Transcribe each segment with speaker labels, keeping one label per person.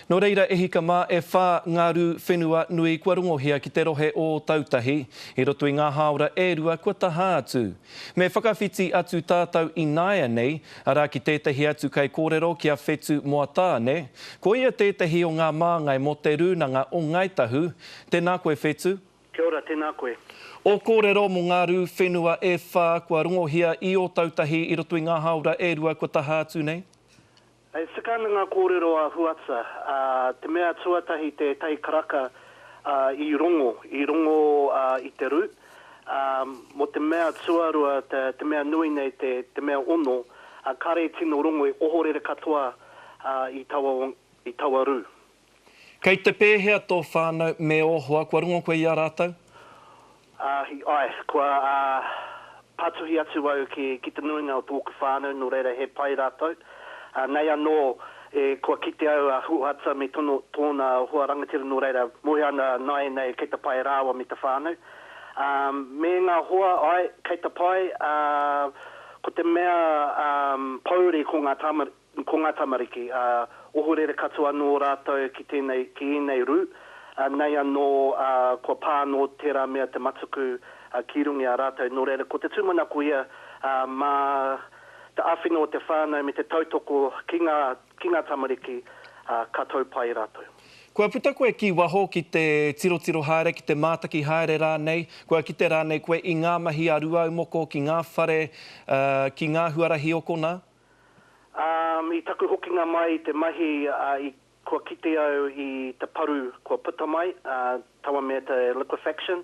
Speaker 1: Nō reira e hika mā, e wha ngā rū whenua nui kua rongohia ki te rohe o Ōtautahi i roto i ngā hāora e rua kua taha atu. Me whakawhiti atu tātou ināianei, arā ki tētahi atu kaikōrero ki a Whetu Moatāne, ko ia tētahi o ngā māngai mō Te Rūnanga o Ngāi Tahu. Tēnā koe Whetu.
Speaker 2: Kia ora, tēnā koe.
Speaker 1: Ō kōrero mō ngā rū whenua e wha kua rongohia i Ōtautahi i roto i ngā hāora e rua kua taha atu nei?
Speaker 2: E tika ana ngā kōrero a Huata, ā, te mea tuatahi te tai karaka i rongo, i rongo i te rū, ā, mō te mea tuarua, te, te mea nui nei, te, te mea ono, ā, kāre i tino rongo, i ohorere katoa i taua, i taua rū.
Speaker 1: Kei te pēhea tō whānau me ō hoa, kua rongo koe i a rātou?
Speaker 2: Āe, kua pātuhi atu au ki, ki te nuinga o tōku whānau, nō reira he pai rātou. Nei anō, e, kua kite au a Huata me tono, tōna hoa rangatira, nō reira, mōhio ana nāianei kei te pai rāua me te whānau. Me ngā hoa, āe, kei te pai, ko te mea pōuri ko ngā tāmari, Ko ngā tamariki, ā, ohorere katoa anō rātou ki tēnei, ki ēnei rū, ā, nei anō, ā, kua pā anō tērā mea te matuku, ā, ki runga i a rātou. Nō reira, ko te tūmanako ia, ā, mā te āwhina o te whānau me te tautoko ki ngā, ki ngā tamariki, ā, ka tau pai rātou.
Speaker 1: Kua puta koe ki waho ki te tirotiro haere, ki te mātaki haere rānei, kua kite rānei koe i ngā mahi a Rūaumoko ki ngā whare, ā, ki ngā huarahi o konā?
Speaker 2: Um, i taku hokinga mai i te mahi, uh, i, kua kite au i te paru kua puta mai, uh, taua mea te liquefaction,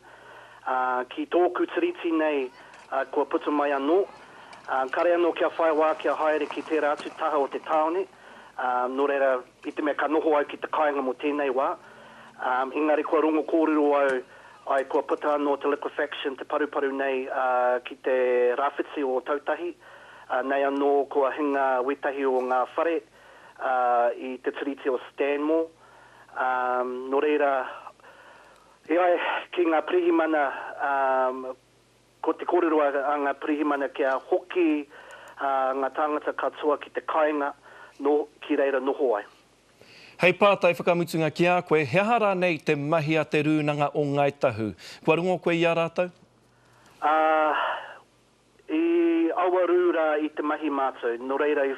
Speaker 2: uh, ki tōku tiriti nei, uh, kua puta mai anō. Uh, kare anō kia whai wā kia haere ki tērā atu taha o te tāone, uh, nō reira, i te mea ka noho au ki te kāinga mō tēnei wā. Um, engari kua rongo kōrero au, ai, kua puta anō te liquefaction, te paruparu nei, uh, ki te rāwhiti o Ōtautahi, Ā, nei anō kua hinga wētahi o ngā whare, ā, i te tiriti o Stanmore. Ā, nō reira, e ai ki ngā pirihimana, ā, ko te kōrero a, a ngā pirihimana kia hoki, ā, ngā tāngata katoa ki te kāinga, nō, ki reira noho ai.
Speaker 1: Hei pātai whakamutunga ki a koe, he aha rānei te mahi a Te Rūnanga o Ngāi Tahu? Kua rongo koe i a rātou?
Speaker 2: Ā, I aua rū rā i te mahi mātou, nō reira i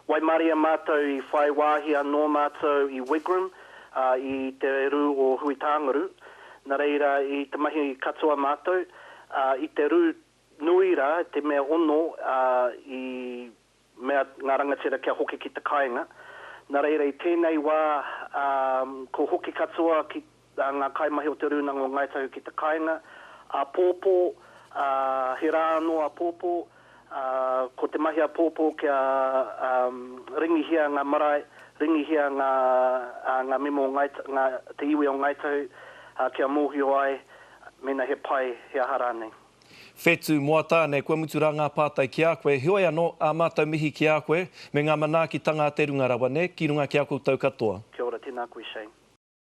Speaker 2: waimaria mātou i whai wāhi anō mātou i Wigram, ā, i te rū o Huitānguru, nā reira i te mahi katoa mātou, ā, i te rū nui rā, te mea ono, ā, i mea ngā rangatira kia hoki ki te kāinga. Nā reira i tēnei wā, ā, ko hoki katoa ki ngā kaimahi o Te Rūnanga o Ngāi Tahu ki te kāinga, āpōpō, ā, he rā anō āpōpō, ā, ko te mahi āpōpō kia, ā, ringihia ngā marae, ringihia ngā, ā, ngā mema o Ngāi, ngā, te iwi o Ngāi Tahu, ā, kia mōhio ai mēnā he pai, he aha rānei.
Speaker 1: Whetū, Moatāne, kua mutu rā ngā pātai ki a koe, heoi anō, ā mātou mihi ki a koe, me ngā manaakitanga a te runga rawa, nē, ki runga ki a koutou katoa.
Speaker 2: Kia ora, tēnā koe Shane.